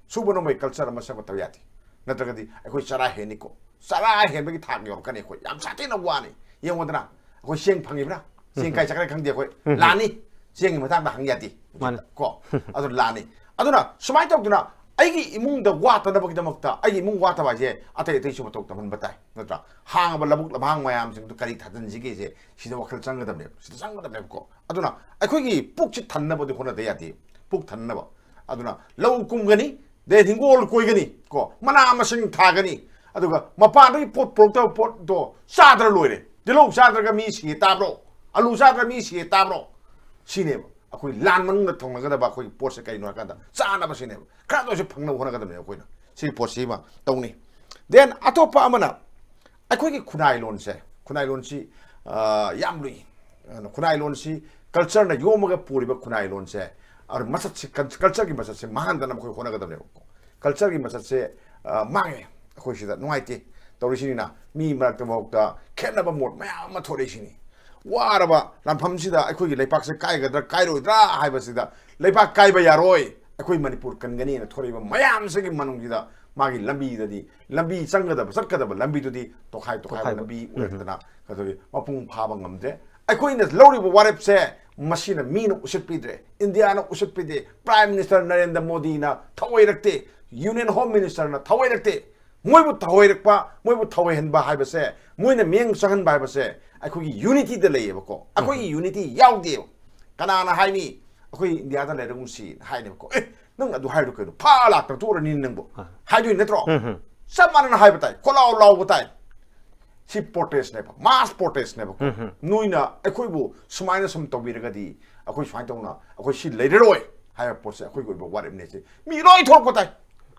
ꯁꯨꯕ ꯅꯣꯝꯕꯒꯤ ꯀꯜꯆꯔ ꯑꯃ ꯁꯦꯝꯒꯠꯇꯕ ꯌꯥꯗꯦ꯫ ꯅꯠꯇ꯭ꯔꯒꯗꯤ ꯑꯩꯈꯣꯏ ꯆꯔꯥ ꯍꯦꯟꯅꯤꯀꯣ꯫ ꯆꯔꯥ ꯍꯦꯟꯕꯒꯤ ꯊꯥꯛ ꯌꯧꯔꯛꯀꯅꯤ ꯑꯩꯈꯣꯏ꯫ ꯌꯥꯝ ꯁꯥꯊꯤꯅ ꯋꯥꯅꯤ꯫ ꯌꯦꯡꯉꯣꯗꯅ, ꯑꯩꯈꯣꯏ ꯆꯦꯡ ꯐꯪꯉꯤꯕ꯭ꯔꯥ? ꯆꯦꯡ ꯀꯥꯏ ꯆꯠꯈ꯭ꯔꯦ ꯈꯪꯗꯦ ꯑꯩꯈꯣꯏ꯫ ꯂꯥꯟꯅꯤ꯫ ꯆꯦꯡꯒꯤ ꯃꯇꯥꯡꯗ ꯍꯪ ꯌꯥꯗꯦ꯫ ꯃꯥꯅꯦ꯫ ꯀꯣ? ꯑꯗꯨ ꯂꯥꯟꯅꯤ꯫ ꯑꯗꯨꯅ ꯁꯨꯃꯥꯏꯅ ꯇꯧꯗꯅ ꯑꯩꯒꯤ ꯏꯃꯨꯡꯗ ꯋꯥꯠꯇꯅꯕꯒꯤꯗꯃꯛꯇ, ꯑꯩꯒꯤ ꯏꯃꯨꯡ ꯋꯥꯠꯇꯕ ꯍꯥꯏꯁꯦ ꯑꯇꯩ ꯑꯇꯩꯁꯨ ꯃꯇꯧ ꯇꯝꯍꯟꯕ ꯇꯥꯏ, ꯅꯠꯇ꯭ꯔꯥ? ꯍꯥꯡꯉꯕ ꯂꯧꯕꯨꯛ ꯂꯝꯍꯥꯡ ꯃꯌꯥꯝꯁꯤꯡꯗꯨ ꯀꯔꯤ ꯊꯥꯖꯤꯟꯁꯤꯒꯦꯁꯦ ꯁꯤꯗ ꯋꯥꯈꯜ ꯆꯪꯒꯗꯕꯅꯦꯕ, ꯁꯤꯗ ꯆꯪꯒꯗꯕꯅꯦꯕꯀꯣ꯫ ꯑꯗꯨꯅ ꯑꯩꯈꯣꯏꯒꯤ ꯄꯨꯛꯁꯤ ꯊꯟꯅꯕꯗꯤ ꯍꯣꯠꯅꯗ ꯌꯥꯗꯦ꯫ ꯄꯨꯛ ꯊꯟꯅꯕ꯫ ꯑꯗꯨꯅ ꯂꯧ ꯀꯨꯝꯒꯅꯤ, ꯗꯦꯟ ꯍꯤꯡꯒꯣꯜ ꯀꯣꯏꯒꯅꯤ ꯀꯣ, ꯃꯅꯥ ꯃꯁꯤꯡ ꯊꯥꯒꯅꯤ, ꯑꯗꯨꯒ ꯃꯄꯥꯟꯗꯒꯤ ꯄꯣꯠ ꯄꯨꯔꯛꯇꯕ ꯄꯣꯠꯇꯣ ꯆꯥꯗ꯭ꯔ ꯂꯣꯏꯔꯦ꯫ ꯇꯤꯜꯍꯧ ꯆꯥꯗ꯭ꯔꯒ ꯃꯤ ꯁꯤꯌꯦ ꯇꯥꯕ꯭ꯔꯣ? ꯑꯂꯨ ꯆꯥꯗ꯭ꯔꯒ ꯃꯤ ꯁꯤꯌꯦ ꯇꯥꯕ꯭ꯔꯣ? ꯁꯤꯅꯦꯕ ꯑꯩꯈꯣꯏ ꯂꯥꯟ ꯃꯅꯨꯡꯗ ꯊꯣꯡꯅꯒꯗꯕ ꯑꯩꯈꯣꯏꯒꯤ ꯄꯣꯠꯁꯦ ꯀꯩꯅꯣ ꯍꯥꯏꯀꯥꯟꯗ ꯆꯥꯅꯕꯁꯤꯅꯦꯕ꯫ ꯈꯔꯗ ꯑꯣꯏꯔꯁꯨ ꯐꯪꯅꯕ ꯍꯣꯠꯅꯒꯗꯕꯅꯦ ꯑꯩꯈꯣꯏꯅ꯫ ꯁꯤꯒꯤ ꯄꯣꯠꯁꯤꯃ ꯇꯧꯅꯤ꯫ ꯗꯦꯟ ꯑꯇꯣꯞꯄ ꯑꯃꯅ ꯑꯩꯈꯣꯏꯒꯤ ꯈꯨꯟꯅꯥꯏ ꯂꯣꯟꯁꯦ, ꯈꯨꯟꯅꯥꯏ ꯂꯣꯟꯁꯤ, ꯑ, ꯌꯥꯝ ꯂꯨꯏ꯫ ꯑꯗꯨꯅ ꯈꯨꯟꯅꯥꯏ ꯂꯣꯟꯁꯤ ꯀꯜꯆꯔꯅ ꯌꯣꯝꯃꯒ ꯄꯨꯔꯤꯕ ꯈꯨꯟꯅꯥꯏ ꯂꯣꯟꯁꯦ, ꯑꯗꯨ ꯃꯁꯛꯁꯤ, ꯀꯜ-, ꯀꯜꯆꯔꯒꯤ ꯃꯁꯛꯁꯦ ꯃꯥꯡꯍꯟꯗꯅꯕ ꯑꯩꯈꯣꯏ ꯍꯣꯠꯅꯒꯗꯕꯅꯦꯕꯀꯣ꯫ ꯀꯜꯆꯔꯒꯤ ꯃꯁꯛꯁꯦ, ꯑ, ꯃꯥꯡꯉꯦ꯫ ꯑꯩꯈꯣꯏ ꯁꯤꯗ ꯅꯨꯡꯉꯥꯏꯇꯦ ꯇꯧꯔꯤꯁꯤꯅꯤꯅ꯫ ꯃꯤ ꯃꯔꯛꯇ ꯐꯥꯎꯗ ꯈꯦꯠꯅꯕ ꯃꯣꯠ ꯃꯌꯥꯝ ꯑꯃ ꯊꯣꯛꯂꯛꯏꯁꯤꯅꯤ꯫ ꯋꯥꯔꯕ ꯂꯥꯟꯐꯝꯁꯤꯗ ꯑꯩꯈꯣꯏꯒꯤ ꯂꯩꯄꯥꯛꯁꯦ ꯀꯥꯏꯒꯗ꯭ꯔꯥ ꯀꯥꯏꯔꯣꯏꯗ꯭ꯔꯥ ꯍꯥꯏꯕꯁꯤꯗ, ꯂꯩꯄꯥꯛ ꯀꯥꯏꯕ ꯌꯥꯔꯣꯏ, ꯑꯩꯈꯣꯏ ꯃꯅꯤꯄꯨꯔ ꯀꯟꯒꯅꯤꯅ ꯊꯣꯔꯛꯏꯕ ꯃꯌꯥꯝꯁꯤꯒꯤ ꯃꯅꯨꯡꯁꯤꯗ ꯃꯥꯒꯤ ꯂꯝꯕꯤꯗꯗꯤ, ꯂꯝꯕꯤ ꯆꯪꯒꯗꯕ, ꯆꯠꯀꯗꯕ ꯂꯝꯕꯤꯗꯨꯗꯤ ꯇꯣꯈꯥꯏ ꯇꯣꯈꯥꯏꯕ ꯇꯣꯈꯥꯏꯕ꯫ ꯂꯝꯕꯤ ꯑꯣꯏꯔꯛꯇꯅ ꯑꯗꯨꯒꯤ ꯃꯄꯨꯡ ꯐꯥꯕ ꯉꯝꯗꯦ꯫ ꯑꯩꯈꯣꯏꯅ ꯂꯧꯔꯤꯕ ꯋꯥꯔꯦꯞꯁꯦ ꯃꯁꯤꯅ ꯃꯤꯅ ꯎꯁꯤꯠꯄꯤꯗ꯭ꯔꯦ, ꯏꯟꯗꯤꯌꯥꯅ ꯎꯁꯤꯠꯄꯤꯗꯦ, ꯄ꯭ꯔꯥꯏꯝ ꯃꯤꯅꯤꯁꯇꯔ ꯅꯔꯦꯟꯗ꯭ꯔ ꯃꯣꯗꯤꯅ ꯊꯑꯣꯏꯔꯛꯇꯦ, ꯌꯨꯅꯤꯌꯟ ꯍꯣꯝ ꯃꯤꯅꯤꯁꯇꯔꯅ ꯊꯑꯣꯏꯔꯛꯇꯦ꯫ ꯃꯣꯏꯕꯨ ꯊꯑꯣꯏꯔꯛꯄ, ꯃꯣꯏꯕꯨ ꯊꯑꯣꯏꯍꯟꯕ ꯍꯥꯏꯕꯁꯦ, ꯃꯣꯏꯅ ꯃꯤꯠꯌꯦꯡ ꯆꯪꯍꯟꯕ ꯍꯥꯏꯕꯁꯦ ꯑꯩꯈꯣꯏꯒꯤ ꯌꯨꯅꯤꯇꯤꯗ ꯂꯩꯌꯦꯕꯀꯣ꯫ ꯑꯩꯈꯣꯏꯒꯤ ꯌꯨꯅꯤꯇꯤ ꯌꯥꯎꯗꯦꯕ꯫ ꯀꯅꯥꯅ ꯍꯥꯏꯅꯤ ꯑꯩꯈꯣꯏ ꯏꯟꯗꯤꯌꯥꯗ ꯂꯩꯔꯒꯨꯝꯁꯤ ꯍꯥꯏꯅꯦꯕꯀꯣ? "ꯑꯦ, ꯅꯪ ꯑꯗꯨ ꯍꯥꯏꯔꯨ ꯀꯩꯅꯣ? ꯐꯥ ꯂꯥꯛꯇ ꯇꯣꯛꯔꯅꯤ ꯅꯪꯕꯨ", ꯑꯥ꯫ ꯍꯥꯏꯗꯣꯏ ꯅꯠꯇ꯭ꯔꯣ? ꯎꯝ, ꯎꯝ꯫ ꯆꯞ ꯃꯥꯟꯅꯅ ꯍꯥꯏꯕ ꯇꯥꯏ, ꯀꯣꯂꯥꯎ ꯂꯥꯎꯕ ꯇꯥꯏ꯫ ꯁꯤ ꯄ꯭ꯔꯣꯇꯦꯁꯅꯦꯕ, ꯃꯥꯁ ꯄ꯭ꯔꯣꯇꯦꯁꯅꯦꯕꯀꯣ꯫ ꯎꯝ, ꯎꯝ꯫ ꯅꯣꯏꯅ ꯑꯩꯈꯣꯏꯕꯨ ꯁꯨꯃꯥꯏꯅ ꯁꯨꯝ ꯇꯧꯕꯤꯔꯒꯗꯤ ꯑꯩꯈꯣꯏ ꯁꯨꯃꯥꯏꯅ ꯇꯧꯅ ꯑꯩꯈꯣꯏ ꯁꯤ ꯂꯩꯔꯔꯣꯏ ꯍꯥꯏꯕ ꯄꯣꯠꯁꯦ ꯑꯩꯈꯣꯏꯒꯤ ꯑꯣꯏꯕ ꯋꯥꯔꯦꯞꯅꯦ꯫ ꯁꯤ ꯃꯤ ꯂꯣꯏ ꯊꯣꯔꯛꯄ ꯇꯥꯏ꯫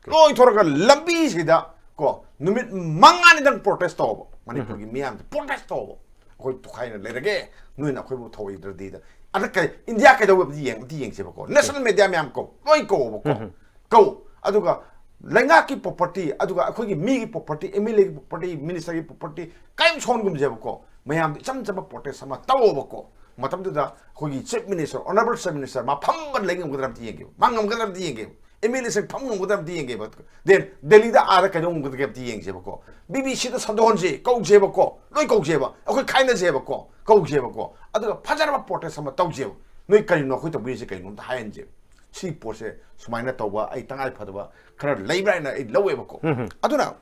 ꯂꯣꯏ ꯊꯣꯔꯒ ꯂꯝꯕꯤꯁꯤꯗ ꯀꯣ, ꯅꯨꯃꯤꯠ ꯃꯉꯥꯅꯤꯗꯪ ꯄ꯭ꯔꯣꯇꯦꯁ ꯇꯧꯕ, ꯃꯅꯤꯄꯨꯔꯒꯤ ꯃꯤꯌꯥꯝꯁꯦ ꯄ꯭ꯔꯣꯇꯦꯁ ꯇꯧꯕ꯫ ꯑꯩꯈꯣꯏ ꯇꯣꯈꯥꯏꯅ ꯂꯩꯔꯒꯦ, ꯅꯣꯏꯅ ꯑꯩꯈꯣꯏꯕꯨ ꯊꯧꯑꯣꯏꯗ꯭ꯔꯗꯤꯗ꯫ ꯑꯗ ꯀꯩ, ꯏꯟꯗꯤꯌꯥ ꯀꯩꯗꯧꯋꯦꯕꯗꯤ ꯌꯦꯡ-, ꯑꯝꯇ ꯌꯦꯡꯁꯦꯕꯀꯣ꯫ ꯅꯦꯁꯅꯦꯜ ꯃꯦꯗꯤꯌꯥ ꯃꯌꯥꯝ ꯀꯧ, ꯂꯣꯏ ꯀꯧꯕꯀꯣ꯫ ꯀꯧ꯫ ꯑꯗꯨꯒ ꯂꯩꯉꯥꯛꯀꯤ ꯄ꯭ꯔꯣꯄꯔꯇꯤ, ꯑꯗꯨꯒ ꯑꯩꯈꯣꯏꯒꯤ ꯃꯤꯒꯤ ꯄ꯭ꯔꯣꯄꯔꯇꯤ, ꯑꯦꯝ ꯑꯦꯜ ꯑꯦꯒꯤ ꯄ꯭ꯔꯣꯄꯔꯇꯤ, ꯃꯤꯅꯤꯁꯇꯔꯒꯤ ꯄ꯭ꯔꯣꯄꯔꯇꯤ ꯀꯔꯤꯝ ꯁꯣꯟꯒꯨꯝꯁꯦꯕꯀꯣ꯫ ꯃꯌꯥꯝꯗ ꯏꯆꯝ ꯆꯝꯕ ꯄ꯭ꯔꯣꯇꯦꯁ ꯑꯃ ꯇꯧꯑꯣꯕꯀꯣ꯫ ꯃꯇꯝꯗꯨꯗ ꯑꯩꯈꯣꯏꯒꯤ chief minister, honourable chief minister, ꯃꯥ ꯐꯝꯕ ꯂꯩ ꯉꯝꯒꯗ꯭ꯔꯥ ꯑꯝꯇ ꯌꯦꯡꯒꯦꯕ, ꯃꯥ ꯉꯝꯒꯗ꯭ꯔꯥ ꯑꯝꯇ ꯌꯦꯡꯒꯦꯕ, ꯑꯦꯝ ꯑꯦꯜ ꯑꯦꯁꯤꯡ ꯐꯝ ꯉꯝꯒꯗ꯭ꯔꯥ ꯑꯝꯇ ꯌꯦꯡꯒꯦꯕ꯫ ꯗꯦꯟ ꯗꯦꯜꯂꯤꯗ ꯑꯥꯗ ꯀꯩꯗꯧ ꯉꯝꯒꯗꯒꯦ ꯑꯝꯇ ꯌꯦꯡꯁꯦꯕꯀꯣ꯫ ꯕꯤ ꯕꯤ ꯁꯤꯗ ꯁꯟꯗꯣꯛꯍꯟꯁꯦ, ꯀꯧꯁꯦꯕꯀꯣ, ꯂꯣꯏ ꯀꯧꯁꯦꯕ, ꯑꯩꯈꯣꯏ ꯈꯥꯏꯅꯁꯦꯕꯀꯣ, ꯀꯧꯁꯦꯕꯀꯣ꯫ ꯑꯗꯨꯒ ꯐꯖꯔꯕ ꯄ꯭ꯔꯣꯇꯦꯁ ꯑꯃ ꯇꯧꯁꯦꯕ꯫ ꯅꯣꯏ ꯀꯔꯤꯅꯣ ꯑꯩꯈꯣꯏ ꯇꯧꯕꯤꯔꯤꯁꯦ ꯀꯩꯅꯣ ꯑꯝꯇ ꯍꯥꯏꯍꯟꯁꯦꯕ꯫ ꯁꯤ ꯄꯣꯠꯁꯦ ꯁꯨꯃꯥꯏꯅ ꯇꯧꯕ ꯑꯩ ꯇꯉꯥꯏ ꯐꯗꯕ ꯈꯔ ꯂꯩꯕ꯭ꯔꯥ ꯍꯥꯏꯅ ꯑꯩ ꯂꯧꯋꯦꯕꯀꯣ꯫ ꯑꯗꯨꯅ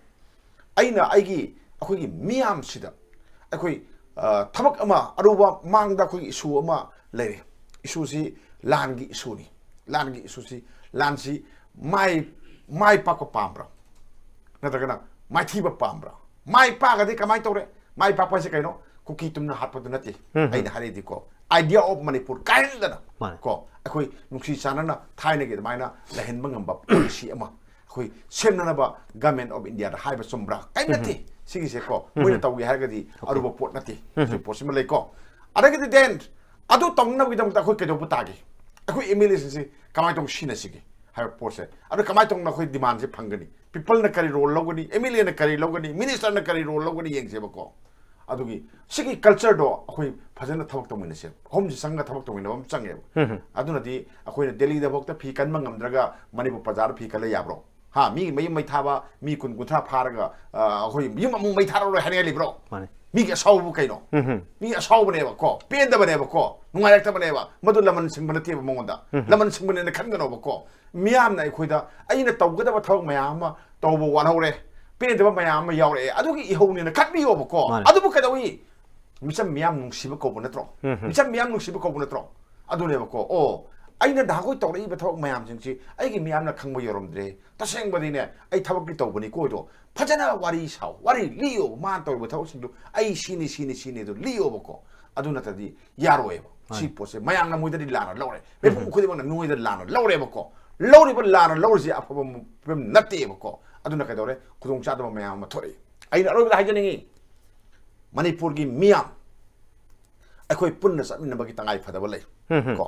ꯑꯩꯅ ꯑꯩꯒꯤ, ꯑꯩꯈꯣꯏꯒꯤ ꯃꯤꯌꯥꯝꯁꯤꯗ ꯑꯩꯈꯣꯏ, ꯑ, ꯊꯕꯛ ꯑꯃ ꯑꯔꯨꯕ ꯃꯥꯡꯗ ꯑꯩꯈꯣꯏꯒꯤ ꯏꯁꯨ ꯑꯃ ꯂꯩꯔꯦ꯫ ꯏꯁꯨꯁꯤ ꯂꯥꯟꯒꯤ ꯏꯁꯨꯅꯤ꯫ ꯂꯥꯟꯒꯤ ꯏꯁꯨꯁꯤ, ꯂꯥꯟꯁꯤ ꯃꯥꯏ, ꯃꯥꯏ ꯄꯥꯛꯄ ꯄꯥꯝꯕ꯭ꯔꯥ, ꯅꯠꯇ꯭ꯔꯒꯅ ꯃꯥꯏꯊꯤꯕ ꯄꯥꯝꯕ꯭ꯔꯥ? ꯃꯥꯏ ꯄꯥꯛꯑꯒꯗꯤ ꯀꯃꯥꯏꯅ ꯇꯧꯔꯦ? ꯃꯥꯏ ꯄꯥꯛꯄ ꯍꯥꯏꯁꯦ ꯀꯩꯅꯣ? ꯀꯨꯀꯤ ꯇꯨꯝꯅ ꯍꯥꯠꯄꯗꯨ ꯅꯠꯇꯦ꯫ ꯑꯩꯅ ꯍꯥꯏꯔꯤꯗꯤꯀꯣ, idea of ꯃꯅꯤꯄꯨꯔ ꯀꯥꯏꯍꯟꯗꯅ, ꯀꯣ, ꯑꯩꯈꯣꯏ ꯅꯨꯡꯁꯤ ꯆꯥꯟꯅꯅ ꯊꯥꯏꯅꯒꯤ ꯑꯗꯨꯃꯥꯏꯅ ꯂꯩꯍꯟꯕ ꯉꯝꯕ ꯄꯣꯂꯤꯁꯤ ꯑꯃ ꯑꯩꯈꯣꯏ ꯁꯦꯝꯅꯅꯕ Government of Indiaꯗ ꯍꯥꯏꯕ ꯆꯨꯝꯕ꯭ꯔꯥ? ꯀꯔꯤꯝ ꯅꯠꯇꯦ꯫ ꯁꯤꯒꯤꯁꯦꯀꯣ, ꯃꯣꯏꯅ ꯇꯧꯒꯦ ꯍꯥꯏꯔꯒꯗꯤ ꯑꯔꯨꯕ ꯄꯣꯠ ꯅꯠꯇꯦ꯫ ꯁꯤ ꯄꯣꯠꯁꯤꯃ ꯂꯩꯀꯣ꯫ ꯑꯗꯒꯤꯗꯤ ꯗꯦꯟ ꯑꯗꯨ ꯇꯧꯅꯕꯒꯤꯗꯃꯛꯇ ꯑꯩꯈꯣꯏ ꯀꯩꯗꯧꯕ ꯇꯥꯒꯦ? ꯑꯩꯈꯣꯏ ꯑꯦꯝ ꯑꯦꯜ ꯑꯦꯁꯤꯡꯁꯤ ꯀꯃꯥꯏꯅ ꯇꯧꯅ ꯁꯤꯖꯤꯟꯅꯁꯤꯒꯦ ꯍꯥꯏꯕ ꯄꯣꯠꯁꯦ, ꯑꯗꯨ ꯀꯃꯥꯏꯅ ꯇꯧꯅ ꯑꯩꯈꯣꯏ ꯗꯤꯃꯥꯟꯁꯦ ꯐꯪꯒꯅꯤ? ꯄꯤꯄꯜꯅ ꯀꯔꯤ ꯔꯣꯜ ꯂꯧꯒꯅꯤ? ꯑꯦꯝ ꯑꯦꯜ ꯑꯦꯅ ꯀꯔꯤ ꯔꯣꯜ ꯂꯧꯒꯅꯤ? ꯃꯤꯅꯤꯁꯇꯔꯅ ꯀꯔꯤ ꯔꯣꯜ ꯂꯧꯒꯅꯤ? ꯌꯦꯡꯁꯦꯕꯀꯣ꯫ ꯑꯗꯨꯒꯤ ꯁꯤꯒꯤ ꯀꯜꯆꯔꯗꯣ ꯑꯩꯈꯣꯏ ꯐꯖꯅ ꯊꯕꯛ ꯇꯧꯃꯤꯟꯅꯁꯦꯕ꯫ ꯑꯍꯨꯝꯁꯤ ꯆꯪꯒ ꯊꯕꯛ ꯇꯧꯃꯤꯟꯅꯕ ꯑꯃ ꯆꯪꯉꯦꯕ꯫ ꯑꯗꯨꯅꯗꯤ ꯑꯩꯈꯣꯏꯅ ꯗꯦꯜꯂꯤꯗ ꯐꯥꯎꯗ ꯐꯤ ꯀꯟꯕ ꯉꯝꯗ꯭ꯔꯒ ꯃꯅꯤꯄꯨꯔ ꯄ꯭ꯔꯖꯥꯗ ꯐꯤ ꯀꯜꯂ ꯌꯥꯕ꯭ꯔꯣ? ꯍꯥ, ꯃꯤ ꯃꯌꯨꯝ ꯃꯩ ꯊꯥꯕ, ꯃꯤ ꯀꯨꯟ ꯀꯨꯟꯊ꯭ꯔꯥ ꯐꯥꯔꯒ, ꯑ, ꯑꯩꯈꯣꯏ ꯌꯨꯝ ꯑꯃꯨꯛ ꯃꯩ ꯊꯥꯔꯛꯑꯔꯣꯏ ꯍꯥꯏꯅꯤꯡꯉꯥꯏ ꯂꯩꯕ꯭ꯔꯣ? ꯃꯥꯅꯦ꯫ ꯃꯤꯒꯤ ꯑꯁꯥꯎꯕ ꯀꯩꯅꯣ? ꯃꯤ ꯑꯁꯥꯎꯕꯅꯦꯕꯀꯣ, ꯄꯦꯟꯗꯕꯅꯦꯕꯀꯣ, ꯅꯨꯡꯉꯥꯏꯔꯛꯇꯕꯅꯦꯕ꯫ ꯃꯗꯨ ꯂꯃꯟ ꯁꯤꯡꯕ ꯅꯠꯇꯦꯕ ꯃꯉꯣꯟꯗ꯫ ꯂꯃꯟ ꯁꯤꯡꯕꯅꯦꯅ ꯈꯟꯒꯅꯣꯕꯀꯣ꯫ ꯃꯤꯌꯥꯝꯅ ꯑꯩꯈꯣꯏꯗ ꯑꯩꯅ ꯇꯧꯒꯗꯕ ꯊꯕꯛ ꯃꯌꯥꯝ ꯑꯃ ꯇꯧꯕ ꯋꯥꯠꯍꯧꯔꯦ, ꯄꯦꯟꯗꯕ ꯃꯌꯥꯝ ꯑꯃ ꯌꯥꯎꯔꯛꯑꯦ, ꯑꯗꯨꯒꯤ ꯏꯍꯧꯅꯦꯅ ꯈꯟꯕꯤꯌꯣꯕꯀꯣ꯫ ꯃꯥꯅꯦ꯫ ꯑꯗꯨꯕꯨ ꯀꯩꯗꯧꯏ? ꯃꯤꯆꯝ ꯃꯤꯌꯥꯝ ꯅꯨꯡꯁꯤꯕ ꯀꯧꯕ ꯅꯠꯇ꯭ꯔꯣ? ꯃꯤꯆꯝ ꯃꯤꯌꯥꯝ ꯅꯨꯡꯁꯤꯕ ꯀꯧꯕ ꯅꯠꯇ꯭ꯔꯣ? ꯑꯗꯨꯅꯦꯕꯀꯣ꯫ ꯑꯣ, ꯑꯩꯅ ꯅꯍꯥꯟꯈꯣꯏ ꯇꯧꯔꯛꯏꯕ ꯊꯕꯛ ꯃꯌꯥꯝꯁꯤꯡꯁꯤ ꯑꯩꯒꯤ ꯃꯤꯌꯥꯝꯅ ꯈꯪꯕ ꯌꯧꯔꯝꯗ꯭ꯔꯦ꯫ ꯇꯁꯦꯡꯕꯗꯤꯅꯦ, ꯑꯩ ꯊꯕꯛꯇꯤ ꯇꯧꯕꯅꯤꯀꯣ, ꯑꯗꯣ ꯐꯖꯅ ꯋꯥꯔꯤ ꯁꯥꯎ, ꯋꯥꯔꯤ ꯂꯤꯌꯣ꯫ ꯃꯥꯅ ꯇꯧꯔꯤꯕ ꯊꯕꯛꯁꯤꯡꯗꯨ ꯑꯩ ꯁꯤꯅꯤ, ꯁꯤꯅꯤ, ꯁꯤꯅꯤ ꯑꯗꯨ ꯂꯤꯌꯣꯕꯀꯣ꯫ ꯑꯗꯨ ꯅꯠꯇ꯭ꯔꯗꯤ ꯌꯥꯔꯣꯏꯕ꯫ ꯁꯤ ꯄꯣꯠꯁꯦ ꯃꯌꯥꯝꯅ ꯃꯣꯏꯗꯗꯤ ꯂꯥꯟꯅ ꯂꯧꯔꯦ꯫ ꯃꯤꯄꯨꯝ ꯈꯨꯗꯤꯡꯃꯛꯅ ꯃꯣꯏꯗ ꯂꯥꯟꯅ ꯂꯧꯔꯦꯕꯀꯣ꯫ ꯂꯧꯔꯤꯕ ꯂꯥꯟꯅ ꯂꯧꯔꯤꯁꯦ ꯑꯐꯕ ꯐꯤꯕꯝ ꯅꯠꯇꯦꯕꯀꯣ꯫ ꯑꯗꯨꯅ ꯀꯩꯗꯧꯔꯦ? ꯈꯨꯗꯣꯡꯆꯥꯗꯕ ꯃꯌꯥꯝ ꯑꯃ ꯊꯣꯛꯂꯛꯏ꯫ ꯑꯩꯅ ꯑꯔꯣꯏꯕꯗ ꯍꯥꯏꯖꯅꯤꯡꯉꯤ, ꯃꯅꯤꯄꯨꯔꯒꯤ ꯃꯤꯌꯥꯝ ꯑꯩꯈꯣꯏ ꯄꯨꯟꯅ ꯆꯠꯃꯤꯟꯅꯕꯒꯤ ꯇꯉꯥꯏ ꯐꯗꯕ ꯂꯩ꯫ ꯀꯣ,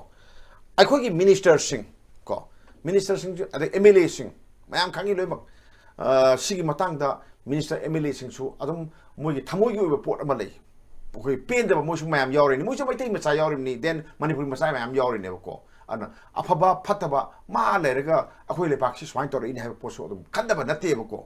ꯑꯩꯈꯣꯏꯒꯤ ꯃꯤꯅꯤꯁꯇꯔꯁꯤꯡ, ꯀꯣ, ꯃꯤꯅꯤꯁꯇꯔꯁꯤꯡꯁꯨ, ꯑꯗꯩ ꯑꯦꯝ ꯑꯦꯜ ꯑꯦꯁꯤꯡ, ꯃꯌꯥꯝ ꯈꯪꯉꯤ ꯂꯣꯏꯅꯃꯛ꯫ ꯑ, ꯁꯤꯒꯤ ꯃꯇꯥꯡꯗ ꯃꯤꯅꯤꯁꯇꯔ, ꯑꯦꯝ ꯑꯦꯜ ꯑꯦꯁꯤꯡꯁꯨ ꯑꯗꯨꯝ ꯃꯣꯏꯒꯤ ꯊꯃꯣꯏꯒꯤ ꯑꯣꯏꯕ ꯄꯣꯠ ꯑꯃ ꯂꯩ꯫ ꯑꯩꯈꯣꯏ ꯄꯦꯟꯗꯕ ꯃꯣꯏꯁꯨ ꯃꯌꯥꯝ ꯌꯥꯎꯔꯤꯅꯤ, ꯃꯣꯏꯁꯨ ꯃꯩꯇꯩ ꯃꯆꯥ ꯌꯥꯎꯔꯤꯕꯅꯤ, then ꯃꯅꯤꯄꯨꯔꯤ ꯃꯆꯥ ꯃꯌꯥꯝ ꯌꯥꯎꯔꯤꯅꯦꯕꯀꯣ꯫ ꯑꯗꯨꯅ ꯑꯐꯕ ꯐꯠꯇꯕ ꯃꯥ ꯂꯩꯔꯒ ꯑꯩꯈꯣꯏ ꯂꯩꯕꯥꯛꯁꯤ ꯁꯨꯃꯥꯏꯅ ꯇꯧꯔꯛꯏꯅꯦ ꯍꯥꯏꯕ ꯄꯣꯠꯁꯨ ꯑꯗꯨꯝ ꯈꯟꯗꯕ ꯅꯠꯇꯦꯕꯀꯣ꯫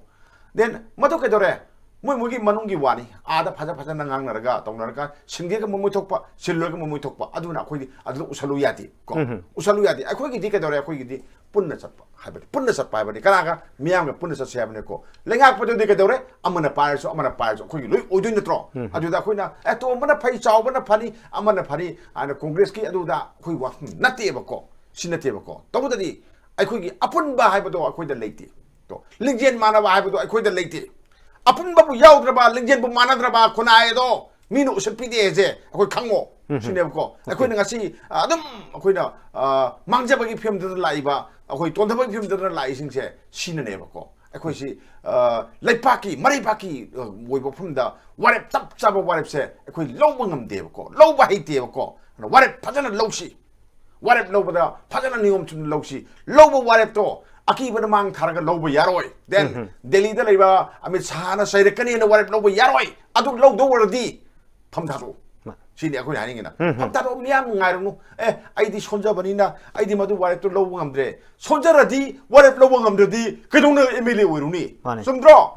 Then ꯃꯗꯨ ꯀꯩꯗꯧꯔꯦ? ꯃꯣꯏ ꯃꯣꯏꯒꯤ ꯃꯅꯨꯡꯒꯤ ꯋꯥꯅꯤ, ꯑꯥꯗ ꯐꯖ ꯐꯖꯅ ꯉꯥꯡꯅꯔꯒ ꯇꯧꯅꯔꯒ ꯁꯤꯟꯒꯦꯒ ꯃꯣꯏ ꯊꯣꯛꯄ, ꯁꯤꯜꯂꯣꯏꯒ ꯃꯣꯏ ꯊꯣꯛꯄ, ꯑꯗꯨꯅ ꯑꯩꯈꯣꯏꯗꯤ ꯑꯗꯨꯗ ꯎꯁꯜꯂꯨ ꯌꯥꯗꯦ ꯀꯣ꯫ ꯎꯁꯜꯂꯨ ꯌꯥꯗꯦ꯫ ꯑꯩꯈꯣꯏꯒꯤꯗꯤ ꯀꯩꯗꯧꯔꯦ? ꯑꯩꯈꯣꯏꯒꯤꯗꯤ ꯄꯨꯟꯅ ꯆꯠꯄ ꯍꯥꯏꯕꯅꯤ, ꯄꯨꯟꯅ ꯆꯠꯄ ꯍꯥꯏꯕꯅꯤ, ꯀꯅꯥꯒ? ꯃꯤꯌꯥꯝꯒ ꯄꯨꯟꯅ ꯆꯠꯁꯦ ꯍꯥꯏꯕꯅꯤꯀꯣ꯫ ꯂꯩꯉꯥꯛꯄꯗꯨꯗꯤ ꯀꯩꯗꯧꯔꯦ? ꯑꯃꯅ ꯄꯥꯏꯔꯁꯨ ꯑꯃꯅ ꯄꯥꯏꯔꯁꯨ ꯑꯩꯈꯣꯏꯒꯤ ꯂꯣꯏ ꯑꯣꯏꯗꯣꯏ ꯅꯠꯇ꯭ꯔꯣ? ꯑꯗꯨꯗ ꯑꯩꯈꯣꯏꯅ ꯑꯦ ꯇꯣꯝꯕꯅ ꯐꯩ, ꯆꯥꯎꯕꯅ ꯐꯅꯤ, ꯑꯃꯅ ꯐꯅꯤ ꯍꯥꯏꯅ ꯀꯣꯡꯒ꯭ꯔꯦꯁꯀꯤ ꯑꯗꯨꯗ ꯑꯩꯈꯣꯏ ꯋꯥꯐꯝ ꯅꯠꯇꯦꯕꯀꯣ꯫ ꯁꯤ ꯅꯠꯇꯦꯕꯀꯣ꯫ ꯇꯧꯕꯇꯗꯤ ꯑꯩꯈꯣꯏꯒꯤ ꯑꯄꯨꯟꯕ ꯍꯥꯏꯕꯗꯣ ꯑꯩꯈꯣꯏꯗ ꯂꯩꯇꯦ꯫ ꯇꯣ, ꯂꯤꯡꯖꯦꯜ ꯃꯥꯟꯅꯕ ꯍꯥꯏꯕꯗꯣ ꯑꯩꯈꯣꯏꯗ ꯂꯩꯇꯦ꯫ ꯑꯄꯨꯟꯕꯕꯨ ꯌꯥꯎꯗ꯭ꯔꯕ, ꯂꯤꯡꯖꯦꯜꯕꯨ ꯃꯥꯟꯅꯗ꯭ꯔꯕ ꯈꯨꯟꯅꯥꯏ ꯑꯗꯣ ꯃꯤꯅ ꯎꯁꯤꯠꯄꯤꯗꯦ ꯍꯥꯏꯁꯦ ꯑꯩꯈꯣꯏ ꯈꯪꯉꯣ꯫ ꯁꯤꯅꯦꯕꯀꯣ꯫ ꯑꯩꯈꯣꯏꯅ ꯉꯁꯤ, ꯑ, ꯑꯗꯨꯝ ꯑꯩꯈꯣꯏꯅ, ꯑ, ꯃꯥꯡꯖꯕꯒꯤ ꯐꯤꯕꯝꯗꯨꯗ ꯂꯥꯛꯏꯕ, ꯑꯩꯈꯣꯏ ꯇꯣꯟꯊꯕꯒꯤ ꯐꯤꯕꯝꯗꯨꯗ ꯂꯥꯛꯏꯁꯤꯡꯁꯦ ꯁꯤꯅꯅꯦꯕꯀꯣ꯫ ꯑꯩꯈꯣꯏꯁꯤ, ꯑ, ꯂꯩꯄꯥꯛꯀꯤ, ꯃꯔꯩꯄꯥꯛꯀꯤ, ꯑ, ꯑꯣꯏꯕ ꯃꯐꯝꯗ ꯋꯥꯔꯦꯞ, ꯆꯞ ꯆꯥꯕ ꯋꯥꯔꯦꯞꯁꯦ ꯑꯩꯈꯣꯏ ꯂꯧꯕ ꯉꯝꯗꯦꯕꯀꯣ, ꯂꯧꯕ ꯍꯩꯇꯦꯕꯀꯣ꯫ ꯑꯗꯨꯅ ꯋꯥꯔꯦꯞ ꯐꯖꯅ ꯂꯧꯁꯤ꯫ ꯋꯥꯔꯦꯞ ꯂꯧꯕꯗ ꯐꯖꯅ ꯅꯤꯌꯣꯝ ꯆꯨꯝꯅ ꯂꯧꯁꯤ꯫ ꯂꯧꯕ ꯋꯥꯔꯦꯞꯇꯣ ꯑꯀꯤꯕꯅ ꯃꯥꯡ ꯊꯥꯔꯒ ꯂꯧꯕ ꯌꯥꯔꯣꯏ꯫ Then ꯗꯦꯜꯂꯤꯗ ꯂꯩꯕ ꯑꯃꯤꯠ ꯁꯥꯍꯅ ꯆꯩꯔꯛꯀꯅꯤꯅ ꯋꯥꯔꯦꯞ ꯂꯧꯕ ꯌꯥꯔꯣꯏ꯫ ꯑꯗꯨ ꯂꯧꯗꯧ ꯑꯣꯏꯔꯗꯤ ꯐꯝ ꯊꯥꯗꯣꯛꯎ꯫ ꯁꯤꯅꯤ ꯑꯩꯈꯣꯏꯅ ꯍꯥꯏꯅꯤꯡꯉꯤꯅ꯫ ꯐꯝ ꯊꯥꯗꯣꯛꯎ, ꯃꯤꯌꯥꯝ ꯉꯥꯏꯔꯨꯅꯨ꯫ ꯑꯦ, ꯑꯩꯗꯤ ꯁꯣꯟꯖꯕꯅꯤꯅ ꯑꯩꯗꯤ ꯃꯗꯨ ꯋꯥꯔꯦꯞꯇꯨ ꯂꯧꯕ ꯉꯝꯗ꯭ꯔꯦ꯫ ꯁꯣꯟꯖꯔꯗꯤ, ꯋꯥꯔꯦꯞ ꯂꯧꯕ ꯉꯝꯗ꯭ꯔꯗꯤ ꯀꯩꯗꯧꯅ ꯑꯦꯝ ꯑꯦꯜ ꯑꯦ ꯑꯣꯏꯔꯨꯅꯤ? ꯃꯥꯅꯦ꯫ ꯆꯨꯝꯗ꯭ꯔꯣ?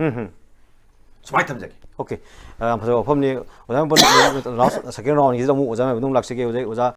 ꯁꯨꯃꯥꯏꯅ ꯊꯝꯖꯒꯦ꯫ OK꯫ ꯑ, ꯌꯥꯝ ꯐꯖꯕ ꯋꯥꯐꯝꯅꯤ꯫ ꯑꯣꯖꯥ ꯃꯥꯏꯕꯝ, last second round ꯒꯤꯁꯤꯗ ꯑꯃꯨꯛ ꯑꯣꯖꯥ ꯃꯥꯏꯕꯝꯗ ꯑꯃꯨꯛ ꯂꯥꯛꯆꯒꯦ꯫ ꯑꯣꯖꯥ, ꯑꯣꯖꯥ,